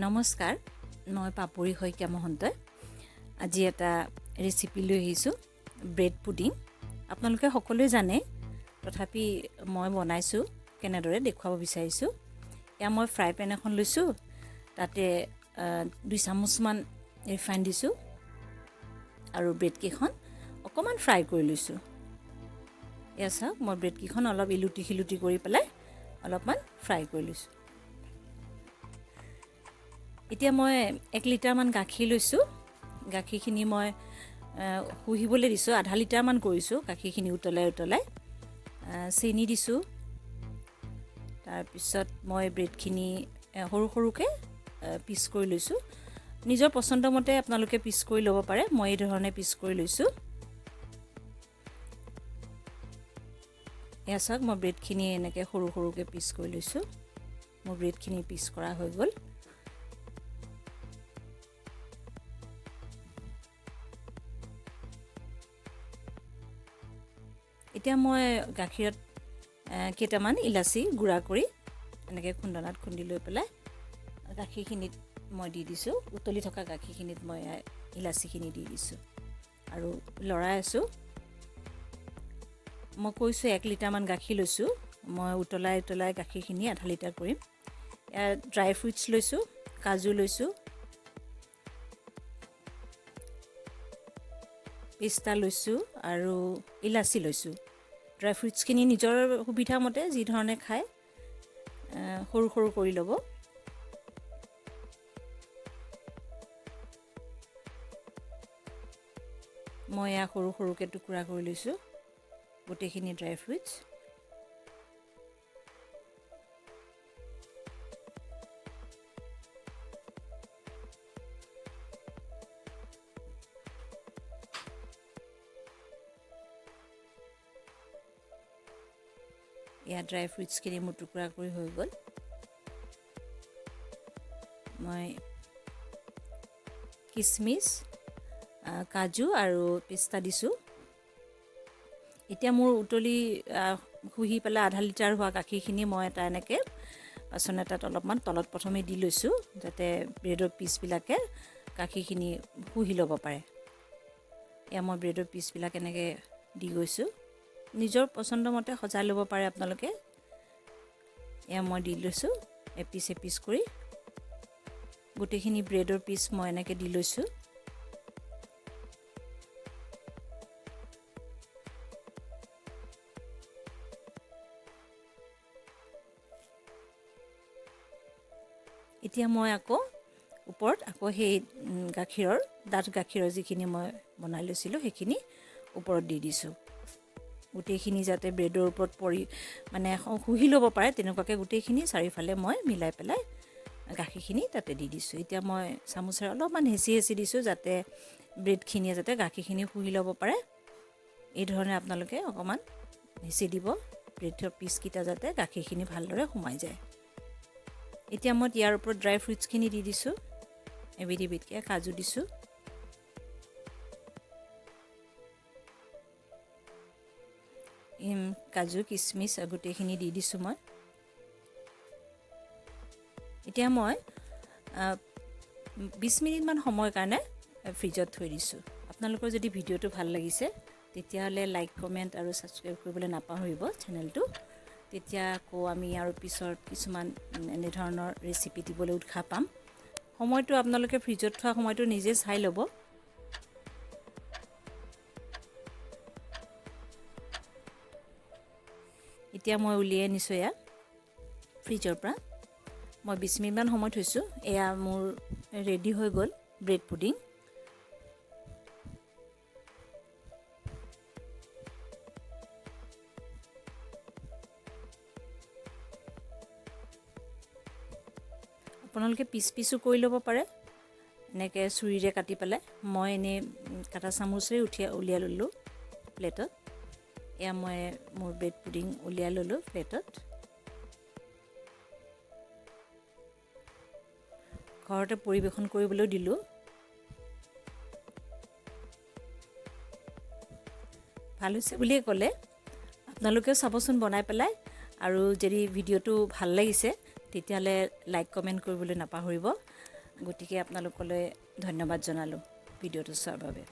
নমস্কাৰ, মই পাপৰি শইকীয়া মহন্তই আজি এটা ৰেচিপি লৈ আহিছোঁ, ব্ৰেড পুডিং। আপোনালোকে সকলোৱে জানে, তথাপি মই বনাইছোঁ কেনেদৰে দেখুৱাব বিচাৰিছোঁ। এয়া মই ফ্ৰাই পেন এখন লৈছোঁ, তাতে 2 চামুচমান ৰিফাইন দিছোঁ আৰু ব্ৰেডকেইখন অকণমান ফ্ৰাই কৰি লৈছোঁ। এয়া চাওক, মই ব্ৰেডকেইখন অলপ ইলুটি শিলুটি কৰি পেলাই অলপমান ফ্ৰাই কৰি লৈছোঁ। এতিয়া মই 1 লিটাৰমান গাখীৰ লৈছোঁ। গাখীৰখিনি মই শুহিবলৈ দিছোঁ, আধা লিটাৰমান কৰিছোঁ গাখীৰখিনি উতলাই উতলাই। চেনি দিছোঁ। তাৰপিছত মই ব্ৰেডখিনি সৰু সৰুকৈ পিচ কৰি লৈছোঁ। নিজৰ পচন্দ মতে আপোনালোকে পিচ কৰি ল'ব পাৰে, মই এই ধৰণে পিচ কৰি লৈছোঁ। এয়া চাওক, মই ব্ৰেডখিনি এনেকৈ সৰু সৰুকৈ পিচ কৰি লৈছোঁ। মোৰ ব্ৰেডখিনি পিচ কৰা হৈ গ'ল। এতিয়া মই গাখীৰত কেইটামান ইলাচি গুড়া কৰি এনেকৈ খুন্দনাত খুন্দি লৈ পেলাই গাখীৰখিনিত মই দি দিছোঁ। উতলি থকা গাখীৰখিনিত মই ইলাচিখিনি দি দিছোঁ আৰু লৰাই আছোঁ। মই কৈছোঁ 1 লিটাৰমান গাখীৰ লৈছোঁ। মই উতলাই উতলাই গাখীৰখিনি আধা লিটাৰ কৰিম। ইয়াত ড্ৰাই ফ্ৰুইটছ লৈছোঁ, কাজু লৈছোঁ, পিস্তা লৈছোঁ আৰু ইলাচি লৈছোঁ। ড্ৰাই ফ্ৰুইটছখিনি নিজৰ সুবিধা মতে যি ধৰণে খায়, সৰু সৰু কৰি ল'ব। মই এয়া সৰু সৰুকৈ টুকুৰা কৰি লৈছোঁ গোটেইখিনি ড্ৰাই ফ্ৰুইটছ। এয়া ড্ৰাই ফ্ৰুইটছখিনি মোৰ টুকুৰা কৰি হৈ গ'ল। মই কিচমিচ, কাজু আৰু পিস্তা দিছোঁ। এতিয়া মোৰ উতলি শুহি পেলাই আধা লিটাৰ হোৱা গাখীৰখিনি মই এটা এনেকৈ বাচন এটাত অলপমান তলত প্ৰথমে দি লৈছোঁ, যাতে ব্ৰেডৰ পিচবিলাকে গাখীৰখিনি শুহি ল'ব পাৰে। এয়া মই ব্ৰেডৰ পিচবিলাক এনেকৈ দি গৈছোঁ। নিজৰ পচন্দ মতে সজাই ল'ব পাৰে আপোনালোকে। এয়া মই দি লৈছোঁ এপিচ এপিচ কৰি। গোটেইখিনি ব্ৰেডৰ পিচ মই এনেকৈ দি লৈছোঁ। এতিয়া মই আকৌ ওপৰত আকৌ সেই গাখীৰৰ, ডাঠ গাখীৰৰ যিখিনি মই বনাই লৈছিলোঁ সেইখিনি ওপৰত দি দিছোঁ। গোটেইখিনি যাতে ব্ৰেডৰ ওপৰত পৰি শুহি ল'ব পাৰে তেনেকুৱাকৈ গোটেইখিনি চাৰিওফালে মই মিলাই পেলাই গাখীৰখিনি তাতে দি দিছোঁ। এতিয়া মই চামুচেৰে অলপমান হেঁচি হেঁচি দিছোঁ, যাতে ব্ৰেডখিনিয়ে যাতে গাখীৰখিনি শুহি ল'ব পাৰে। এই ধৰণে আপোনালোকে অকণমান হেঁচি দিব ব্ৰেডৰ পিচকেইটা, যাতে গাখীৰখিনি ভালদৰে সোমাই যায়। এতিয়া মই ইয়াৰ ওপৰত ড্ৰাই ফ্ৰুইটছখিনি দি দিছোঁ, এবিধ এবিধকৈ কাজু দিছোঁ। কাজু কিচমিচ গোটেইখিনি দি দিছোঁ মই। এতিয়া মই 20 মিনিটমান সময়ৰ কাৰণে ফ্ৰিজত থৈ দিছোঁ। আপোনালোকৰ যদি ভিডিঅ'টো ভাল লাগিছে তেতিয়াহ'লে লাইক, কমেণ্ট আৰু ছাবস্ক্ৰাইব কৰিবলৈ নাপাহৰিব চেনেলটো। তেতিয়া আকৌ আমি আৰু পিছত কিছুমান এনেধৰণৰ ৰেচিপি দিবলৈ উৎসাহ পাম। সময়টো আপোনালোকে ফ্ৰিজত থোৱা সময়টো নিজে চাই ল'ব। এতিয়া মই উলিয়াই আনিছোঁ এয়া ফ্ৰিজৰ পৰা। মই 20 মিনিটমান সময় থৈছোঁ। এয়া মোৰ ৰেডি হৈ গ'ল ব্ৰেড পুডিং। আপোনালোকে পিচ পিচো কৰি ল'ব পাৰে এনেকৈ চুৰিৰে কাটি পেলাই। মই এনেই কাটা চামুচেৰে উলিয়াই ল'লোঁ প্লেটত। এয়া মই মোৰ ব্ৰেড পুডিং উলিয়াই ল'লোঁ প্লেটত। ঘৰতে পৰিৱেশন কৰিবলৈও দিলোঁ। ভাল হৈছে বুলিয়ে ক'লে। আপোনালোকেও চাবচোন বনাই পেলাই। আৰু যদি ভিডিঅ'টো ভাল লাগিছে তেতিয়াহ'লে লাইক, কমেণ্ট কৰিবলৈ নাপাহৰিব। গতিকে আপোনালোকলৈ ধন্যবাদ জনালোঁ ভিডিঅ'টো চোৱাৰ বাবে।